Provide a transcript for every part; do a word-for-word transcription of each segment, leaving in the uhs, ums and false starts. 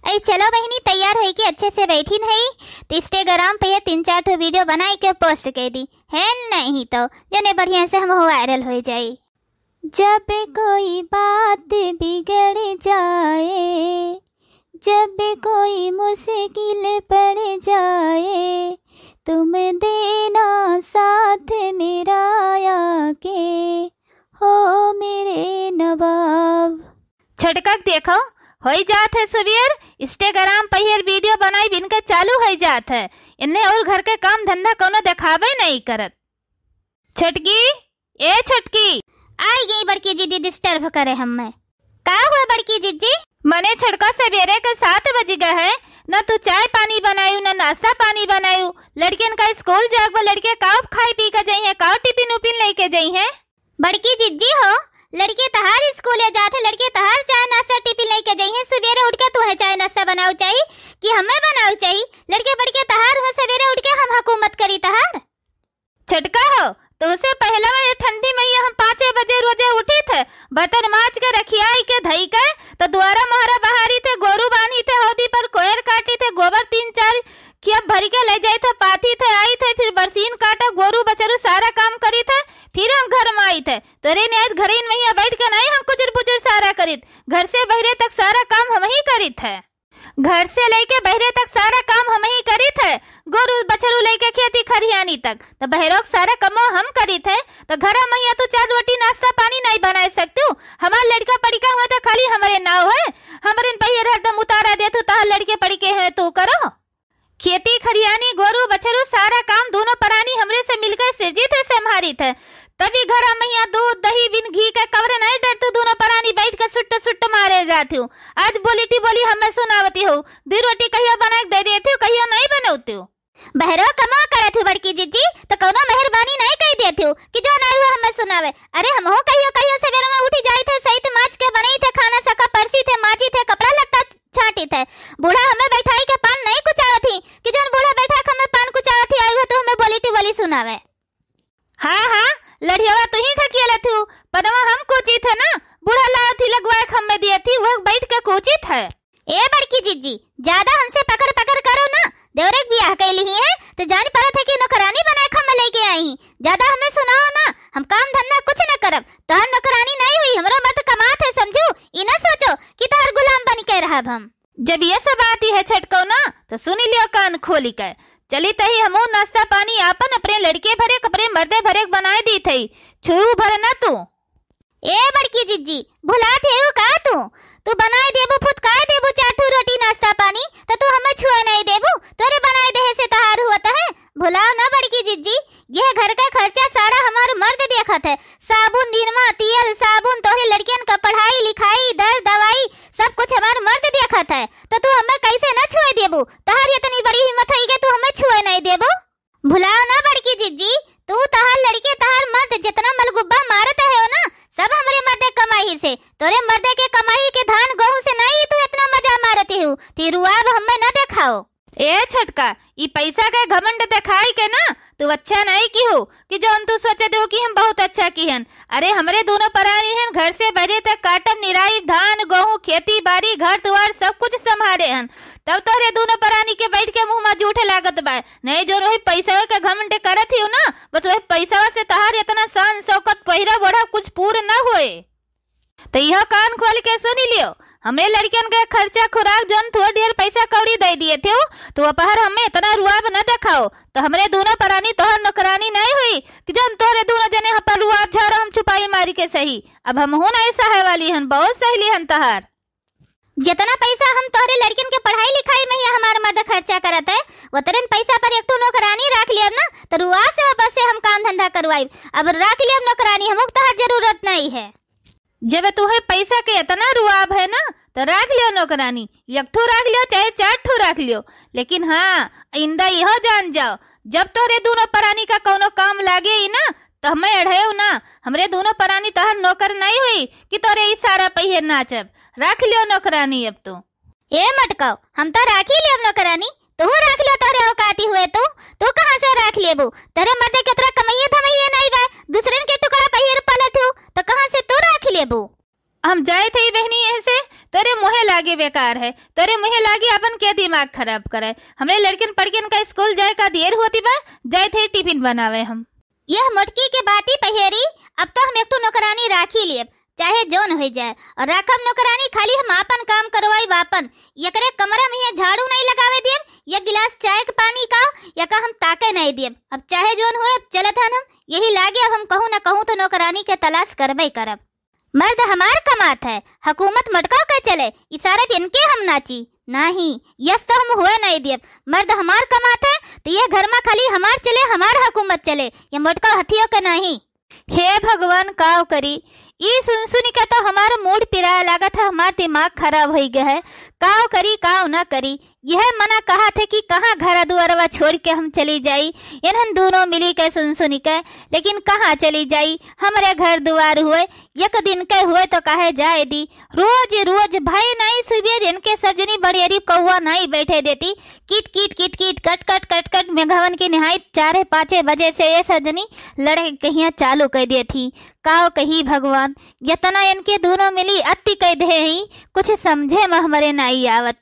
ऐ चलो बहिनी, तैयार होइके अच्छे से बैठिन हई, त Instagram पे ये तीन चार ठो video बनाई के post कर दी है, नहीं तो जने बढ़िया से हम viral हो जाई। जब कोई बात बिगड़ जाए, जब कोई मुश्किल पड़ जाए, तुम देना साथ मेरा आके, हो मेरे नवाब। छोटका के देखो, होई जात है सुबेर, Instagram पहियर video बनाई बिन के चालू होई जात है। इन्हें और घर के काम धंधा कोनो देखाबे नहीं करत। छोटकी, ए छोटकी। आई गई बड़की जिज्जी, disturb करे हम्मे। का हुआ बड़की जिज्जी? मने छोटका, सबेरे के सात बज गए है, न तू चाय पानी बनायू, न नाश्ता पानी बनायू। लड़कियन का स्कूल जाग बा, लड़के काव खाई पी के जइहें, काव टिफिन उफिन लेके जइहें? बड़की जिज्जी हो, लड़के तहार स्कूले जात है, लड़के तहार चाय नाश्ता टिफिन लेके जइहें, सुबेरे उठ के तू है चाय नाश्ता बनाऊ चाही कि हमें बनाऊ चाही? लड़के बड़के तहार हो, सबेरे उठ के हम हुकूमत करी तहार? छोटका हो, तुहसे पहला ये ठंडी में हम पाँचे बजे रोजे उठी थे, बर्तन माज के रखियाई के धई के, तो दुआरा मोहरा बहारी थे, गोरू बांधी थे, हौदी पर कोयर काटी थे, गोबर तीन चार खिया भरी के ले जाई थे, पाथी थे, आई थे, फिर बरसीन काटा, गोरू बछरू सारा काम करी थे, फिर हम घर में आई थे। तोरे न्याय घरे में ही बैठ के नहीं हम कुचर पुचर सारा करित, घर से बहरे तक सारा काम हम ही करित है। घर से लेके बहरे तक सारा काम हम ही करित है, गोरू बछरू लेके खेती खरियानी तक, तो बहरोक सारा कमो हम करित है। तो घर महिया तू चार रोटी नाश्ता पानी नहीं बनाए सकतू? हमार लड़का पड़िका हुए तो खाली हमरे नाव है, हमरे पहियर हरदम उतारा देतू, तहार लड़के पड़िके हुए तू करो। खेती खरियानी, गोरू बछरू, सारा काम दूनो परानी हमरे से मिलके सिरजित है, संभारित है। तभी घरा महिया दूध, दही बिन घी के कवरे नहीं डरतू, दूनो परानी बैठ के सुट्ट सुट्ट मारे जातिउ। आज बोली टी बोली हमें सुनावतिउ, दुइ रोटी कहियो बना के दे देतिउ, कहियो नहीं बनौतिउ। बहरो कमा करत हूँ बड़की जिज्जी, तो कौनो मेहरबानी नहीं कही देतिउ कि जो नहीं हुआ हमें सुनावे। अरे हमहू कहियो कहियो सवेरे में उठी जाई थे, सहित माज के बनई थे, खाना सका परसी थे, माजी थे, कपड़ा लत्ता छाटी थे। बूढ़ा हमें बैठाई के पान नहीं कुचावत ही कि जौन बूढ़ा बैठा के हमें पान कुचावत ही, आई हो तो हमें बोली टी बोली सुनावे। हाँ, हाँ, लड़ियावा तू ही ढकिया लेत हूँ, पनवा हम कुची थे ना, बूढ़ा लावत ही लगवाए के हमें दिए थी, वह बैठ के कुची थे। ए बड़की जिज्जी, ज्यादा हमसे पकड़ पकड़ करो ना, देवरे के बियाह कैली ही है, तो जान परत है कि नौकरानी बनाए के हमें लेके आई ही। ज्यादा हमें सुनाओ ना, हम काम धंधा कुछ न करब, तोहर नौकरानी नहीं हुई, हमरो मर्द कमात है, समझू, ई ना सोचो कि तोहर गुलाम बन के रहब हम। जब ये सब बात ही है छटकौ ना, तो सुनी लियो कान खोली के। चली तही हमहू नाश्ता पानी आपन अपने लड़के भरे, अपने मर्दे भरे के बनाए दी थई, छुऊ भर ना तू। ए बड़की जिज्जी, भुलात हेउ का तू? तू बनाए देबू, फुतकाए देबू चार ठू रोटी नाश्ता पानी, तो तू हमें छुए नहीं देबू? तोरे बनाए देहे से तहार हुआ है? भुलाओ ना बड़की जिज्जी, यह घर का खर्चा सारा हमार मर्द देखत है। साबुन दिनमा, तेल, साबुन, तोहरे लड़कियन का पढ़ाई, लिखाई, दर, दवाई, सब कुछ हमार मर्द देखत है। तो तू हमें कैसे ना छुए देबू? तहार इतनी बड़ी हिम्मत होई के तू हमें छुए नहीं देबू? भुलाओ ना बड़की जिज्जी, तू, तहार लड़के, तहार मर्द जितना मलगुब्बा मारत है हो ना, सब हमरे मर्दे कमाई से। तोरे मर्दे के कमाई के धान गोहूं से नहीं तू इतना मजा मारती हूँ, ती रुआब हमें ना देखाओ। ए छोटका, ई पैसा के घमंड देखाई के ना तू अच्छा नहीं किहू कि जौन तू सोचे देउ कि हम बहुत अच्छा किहन। अरे हमरे दूनो परानी हन, घर से बहरे तक काटब निराई, धान गोहूं, खेती बारी, घर दुआर सब कुछ संभारे हन, तब तोहरे दूनो परानी के बैठ के मुंह मा जूठे लागत बा। नहीं जौन वही पैसा के घमंड करत ही ना, बस वही पैसा से तहार इतना शान शौकत पहिरा बढ़ा कुछ पूर न होए। तो यह कान खोल के सुनी लियो, हमरे लड़कियन के खर्चा खुराक जौन थोड़ ढेर पैसा कौड़ी दे दिए थे, तो अपहर हमें इतना रुआब न देखाओ। तो हमरे दूनो परानी तोहर नौकरानी नहीं हुई कि जौन तोहरे दूनो जने हम पर रुआब झारो हम चुपाई मारी के सही। अब हमहू नहीं सहे वाली हन, बहुत सहली हन तहार। जितना पैसा हम तोहरे लड़कियन के पढ़ाई लिखाई में ही हमार मर्द खर्चा करत है, उतरन पैसा पर एक ठो नौकरानी राख लियब ना, तो रुआ से वापस से हम काम धंधा करवाइब। अब राख लियब नौकरानी, हमको तोहर जरूरत नहीं है। जब तुहे पैसा के इतना रुआब है ना, तो राख लियो नौकरानी, एक ठो राख लियो चाहे चार ठो राख लियो, लेकिन हाँ, आइंदा यह जान जाओ, जब तोहरे दूनो परानी का कौनो काम लागे ही ना, तो हमें अढ़ेव ना, हमरे दूनो परानी तोहर नौकर नहीं हुई कि तोरे ई सारा पहिए नाचब। राख लियो नौकरानी अब तू। ए मटकाओ, हम तो राखी लेब नौकरानी, तू राख लियो तोहरे औकाती हुए तू, तू कहाँ से राख लेबू? तेरे मर्दे के तोरा कमैये धमैये नहीं बा, दूसरन के टुकड़ा पहिर पलत हूँ, तो कहाँ से तू राख लेबू? हम जाइत हई बहिनी, एहसे तोरे मुँहे लागे बेकार है, तोरे मुँहे लागे आपन के दिमाग खराब करे। हमरे लड़किन पड़किन का स्कूल जाए का देर होती बा, जाइत हई टिफिन बनावे हम। यह मोटकी के बाती पहेरी, अब तो हम एक ठो नौकरानी राखी लेब, चाहे जौन होइ जाए। और राखब नौकरानी, खाली हम आपन काम करवाई आपन। एकरे कमरा में ये झाड़ू नहीं लगावे देब, ये गिलास चाय के पानी का, या का हम ताके नहीं देब। अब चाहे जौन होए, अब चलत हन हम। यही लागे अब हम कहूँ न कहूँ तो नौकरानी के तलाश करबे करब। मर्द हमार कमात है, हुकूमत मोटका के चले, इशारे पे इनके हम नाची। नहीं, यस तो हम हुए नहीं देब। मर्द हमार कमात है, तो ये घर में खाली हमार चले, हमार हुकूमत चले, ये मोटका हथियों के नहीं। हे भगवान, काव करी, ई सुन सुन के तो हमार मूड पिराए लागत है, हमार दिमाग खराब होइ गया है। काव करी, काव ना करी, यह मना कहा थे कि कहाँ घर दुआरवा छोड़ के हम चली जाई, इन्हन दोनों मिली के सुन सुन के, लेकिन कहाँ चली जाई, हमरे घर दुआर हुए, एक दिन के हुए तो कहे जाए दी। रोज रोज भय नाई सुबेर इनके सब जनी बड़ियरी कौआ नाई बैठे देती, किट किट किट किट कट कट कट कट मेघवन की निहाई चारे पाँचे बजे से ये सब जनी लड़े कहिया चालू कर दिए थी। काव कही भगवान, यतना इनके दोनों मिली अति कह दे ही, कुछ समझे में हमरे नाई आवत।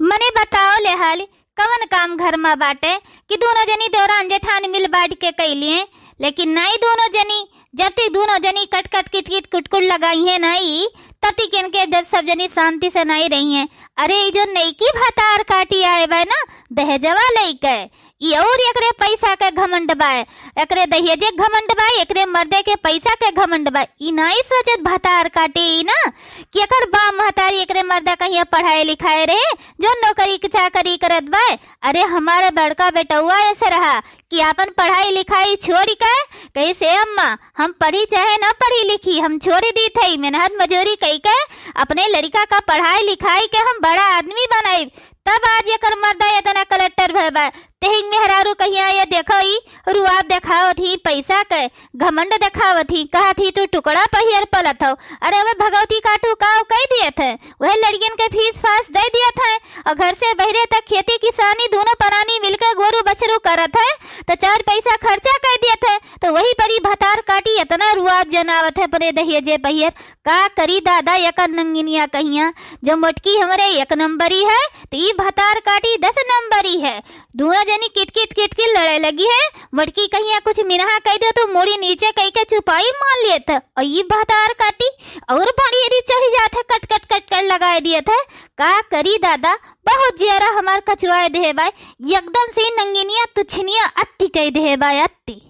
मने बताओ ले हाल, कवन काम घर मा बाटे कि दोनों जनी देवरान जेठान मिल बांट के कई लिए, लेकिन नाई दोनों जनी, जब तक दोनों जनी कट कट किट किट कुटकुट लगाई है नाई, तब तक इनके जब सब जनी शांति से नाई रही हैं। अरे, ई जो नईकी भतार काटी आए बा ना, दहेजवा लइके, ई और एकरे पैसा के घमंड बाय, एकरे दहेजे के घमंड बाय, एकरे मर्दे के पैसा के घमंड बाय। ई नाई सोचत भतार काटी ई ना कि एकर बाप महतारी एकरे मर्दा कहिया पढ़ाए लिखाए रहे, जो नौकरी के चाकरी करत बाय। अरे हमारे बड़का बेटउआ ऐसे रहा कि आपन पढ़ाई लिखाई छोड़ी के कही से अम्मा हम पढ़ी चाहे ना पढ़ी लिखी हम छोड़ी दी थई, मेहनत मजूरी कई के अपने लड़का का पढ़ाई लिखाई के हम बड़ा आदमी बनाई। तब आज एकर मर्दा एतना कलेक्टर भय बा। तेहिंग मेहरारू कहिया ये देखो ई रुआब देखावत ही, पैसा के घमंड देखावत ही, कहत ही तू टुकड़ा पहियर पलत हो। अरे वे भगवती काटू काव कई दियत है, वह लड़कियन के फीस फास दे दियत है और घर से बहरे तक खेती किसानी दोनों परानी मिलके गोरू बछरू करत है तो चार पैसा खर्चा कर दियत है। तो वही परी भतार काटी इतना रुआब जनावत है अपने दहिये जे पहियर। का करी दादा, एकर नंगिनिया कहिया, जो मोटकी हमरे एक नंबरी है, त ई भतार काटी दस नंबरी है। दोनों जनी किटकिट किटकिट लड़े लगी है। मोटकी कहिया कुछ मिनहा कह दे तो मुड़ी नीचे कह के चुपाई मार लेत है। और ई भतार काटी और बड़ी एरी चढ़ी जात है, कट कट कट कट लगाए दियत है। का करी दादा, बहुत जियरा हमार कचुआए देहे बाय। एकदम से नंगिनिया तुछनिया अत्ती कह देहे बाय, अत्ती।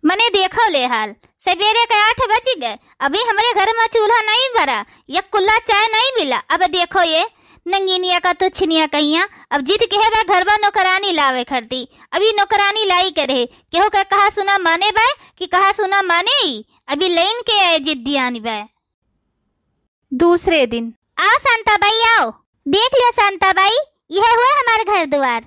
मने देखो ले हाल, सबेरे के आठ बजी गए, अभी हमरे घर मा चूल्हा नहीं बरा, या कुल्ला चाय नहीं मिला। अब देखो ये नंगिनिया का तुछनिया कहिया, अब जिद कहे बा घर मा नौकरानी लावे खरती। अभी नौकरानी लाई के रहे, केहू के कहा सुना माने बाय कि कहा सुना माने ई, अभी लइन के आए जिद्दियानी बाय। दूसरे दिन। आओ शांता बाई, आओ। देख लियो शांता बाई, यह हुए हमार घर दुआर।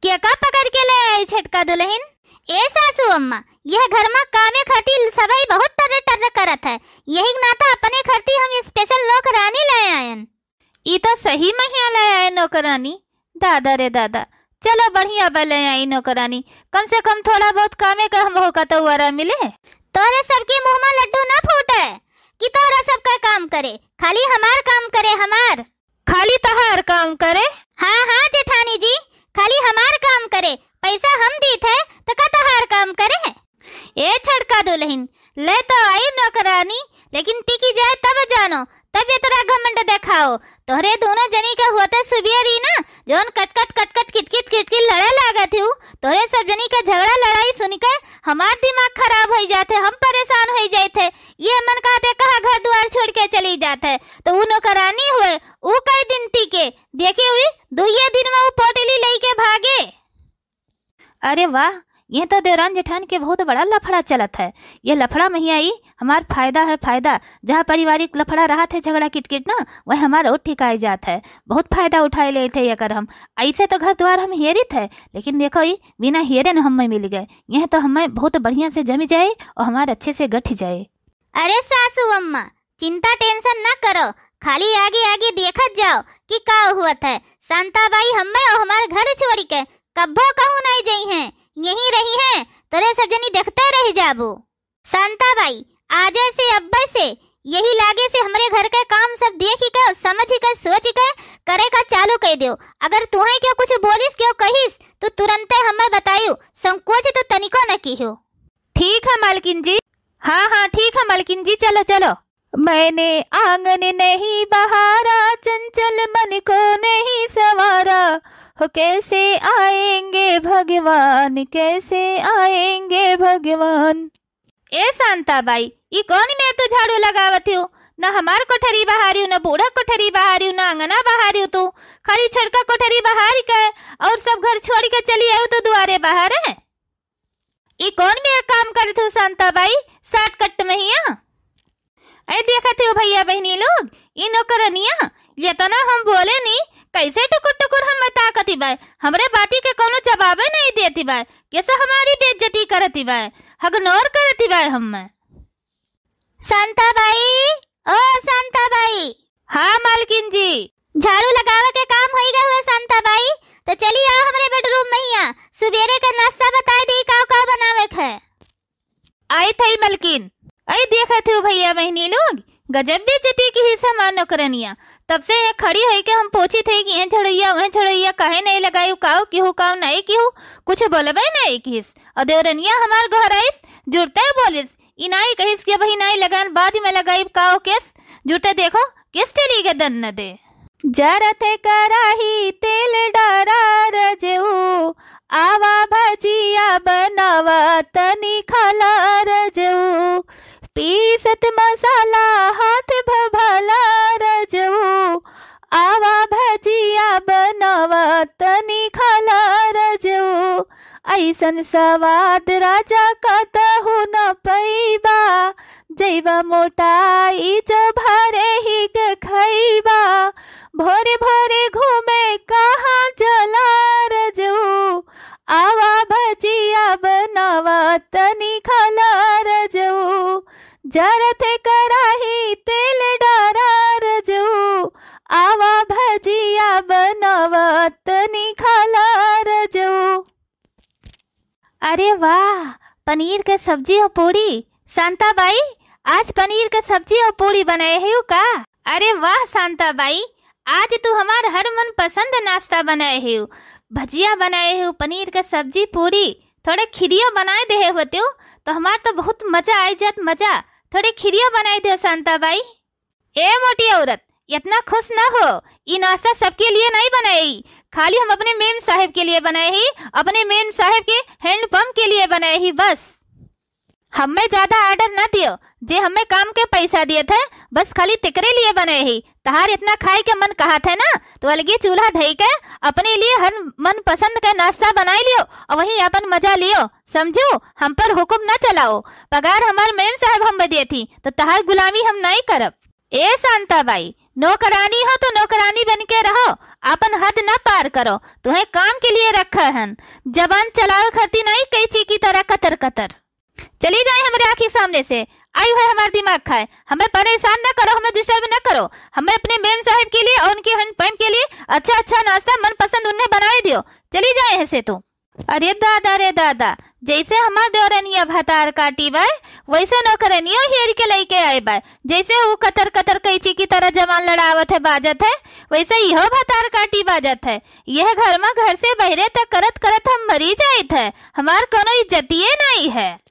के का पकड़ के ले आई छटका दुलहिन? ए सासू अम्मा, यह घर मा कामे खातिर सबई बहुत टर्र टर्र करत है, यही नाता अपने खरती हम special नौकरानी ले आयन। ई तो सही महिया ले आए नौकरानी। दादा रे दादा, चलो बढ़िया बा ले आई नौकरानी, कम से कम थोड़ा बहुत कामे का हमहू का तो वरा मिले। तोहरे सबके मुँह मा लड्डू ना फूटे कि तोहरा सबका काम करे, खाली हमार काम करे, हमार। खाली तहार काम करे? हाँ, हाँ जेठानी जी, खाली हमार काम करे, पैसा हम दीत है तो का तहार काम करे? ए छटका दुलहिन, ले तो आई नौकरानी, लेकिन टिकी जाए तब जानो, तब एतरा घमंड देखाओ। तोहरे दोनों जनी के होते सुबियरी ना, जौन कटकट कटकट किटकिट किटकिट लड़े लागत हू, तोहरे सब जनी के झगड़ा लड़ाई सुन के हमार दिमाग खराब होई जात है, हम परेशान होई जात है। ये मन कहते कहा घर दुआर छोड़ के चली जात है, तो ऊ नौकरानी हुए, ऊ कई दिन टिके, देखे हुई दुइये दिन मा ऊ पोटली लेके भागे। अरे वाह, ये तो देवरान जेठान के बहुत बड़ा लफड़ा चलत है। ये लफड़ा महिया ई हमार फायदा है, फायदा। जहाँ पारिवारिक लफड़ा रहत है, झगड़ा किटकिट ना, वह हमार और ठिकाए जात है। बहुत फायदा उठाए लेत है एकर हम। ऐसे तो घर द्वार हम हेरित है, लेकिन देखो ई बिना हेरे न हमें मिल गए। यह तो हमें बहुत बढ़िया से जमी जाए और हमार अच्छे से गठ जाए। अरे सासू अम्मा, चिंता tension ना करो, खाली आगे आगे देखत जाओ कि का हुवत है। शांता बाई हमें और हमार घर छोड़ी के कब्बो कहूँ नहीं जइहैं, यहीं रहिहैं, तोरे सब जनी देखते रह जाबो। शांता बाई, आजे से अब्बे से यही लागे से हमरे घर के काम सब देखि के, समझि के, सोचि के करे का चालू कइ देउ। अगर तुहैं केउ कुछ बोलिस, केउ कहिस, तो तुरंतै हम्मै बताइउ, संकोच तो तनिको न किहु। ठीक है मालकिन जी। हाँ, हाँ, ठीक है मालकिन जी, चलो, चलो। मैंने आंगन नहीं बहारा, चंचल मन को नहीं संवारा, हो कैसे आएंगे भगवान, कैसे आएंगे भगवान। ए शांता बाई, ई कौन मेर तू झाड़ू लगावत हिउ? न हमार कोठरी बहारिउ, न बूढ़ा कोठरी बहारिउ, न अंगना बहारिउ तू, खाली छोटका कोठरी बहारि के और सब घर छोड़ि के चली आइउ तू दुआरे बहारे। ई कौन मेर काम करत हिउ शांता बाई, shortcut में हिया? ऐ देखत हिउ भइया बहिनी लोग, ई नौकरनिया, एतना हम बोलेनी, कैसे टुकुर टुकुर हम्मै ताकति बाय, हमरे बाती के कौनो जवाबे नाहीं देति बाय, कैसे हमारी बेइज्जती करति बाय, ignore करति बाय हम्मै। शांता बाई, ओ शांता बाई। हाँ मालकिन जी। झाड़ू लगावे के काम होई गए हुए शांता बाई, तो चली आओ हमरे bedroom में हिया, सुबेरे के नाश्ता बताए देई का का बनावे के है। आइत हई मलकिन। ऐ देखत हिउ भइया बहिनी लोग, गजब बेइज्जती किहिस हमार नौकरनिया। तब से यह खड़ी होई के हम पूछित हई कि यह झड़ुइया, वह झड़ुइया काहे नाहीं लगाइउ, काउ किहु, काउ नाहीं किहु, कुछ बोलबे नाहीं किहिस। और देवरनिया हमार गोहराइस, जुरते बोलिस, ई नाहीं कहिस कि अबहीं नाहीं लगान, बाद में लगाइब, काउ केस, जुरते देखो, केस चली गए दन न दे। जरत कराही तेल डारा रजऊ, आवा भजिया बनावा तनी खाला रजऊ। पीसत मसाला हाथ भभला रजऊ, आवा भजिया बनावा तनी खाला रजऊ। ऐसन सवाद राजा कतहु न पइबा, जइबा मोटाई जो भरे ही के खइबा। भोरे भोरे घूमे कहाँ जला रजऊ, आवा भजिया बनावा तनी खाला रजऊ। जरत कराही तेल डारा रजऊ, आवा भजिया बनावा तनी खाला रजऊ। अरे वाह, पनीर के सब्जी और पूड़ी। शांता बाई, आज पनीर के सब्जी और पूड़ी बनाए हिउ का? अरे वाह शांता बाई, आज तू हमार हर मनपसंद नाश्ता बनाए हिउ। भजिया बनाए हिउ, पनीर के सब्जी, पूड़ी, थोड़े खिरियो बनाए देहे होतिउ, तो हमार तो बहुत मजा आइ जात, मजा। थोड़े खिरियो बनाए देउ शांता बाई। ए मोटी औरत, एतना खुश न हो, ई नाश्ता सबके लिए नाहीं बनाए ही, खाली हम अपने मेम साहेब के लिए बनाए ही, अपने मेम साहेब के हैंडपंप के लिए बनाए ही बस। हम्मै ज्यादा order न दियो, जे हम्मै काम के पैसा दियत है, बस खाली तेकरे लिए बनाए ही। तहार एतना खाए के मन कहत है ना, तो अलगे चूल्हा धइ के अपने लिए हर मनपसंद के नाश्ता बनाए लियो और वहीं आपन मजा लियो, समझो, हम पर हुकुम न चलाओ। पगार हमार मेम साहेब हम्मै दियत ही, तो तहार गुलामी हम नाहीं करब। ए शांता बाई, नौकरानी हो तो नौकरानी बन के रहो, आपन हद न पार करो। तुहैं काम के लिए रखा हन, जबान चलावे खातिर नाहीं, कैंची की तरह कतर कतर। चली जाए हमरे आँखी सामने से, आइउ है हमार दिमाग खाए, हम्मै परेशान न करो, हम्मै disturb न करो। हम्मै अपने मेम साहेब के लिए और उनके हैंडपंप के लिए अच्छा अच्छा नाश्ता मनपसंद उन्हें बनाए दियो। चली जाए है से तू। अरे दादा रे दादा, जैसे हमार देवरनिया भतार काटी बाय, वैसे नौकरनियो हेरि के लइके आए बाय। जैसे ऊ कतर कतर कैंची की तरह जबान लड़ावत है, बाजत है, वैसे इहो भतार काटी बाजत है। यह घर मा घर से बहरे तक करत करत हम मरी जाइत है। हमार कौनो इज्जतिये नाहीं है।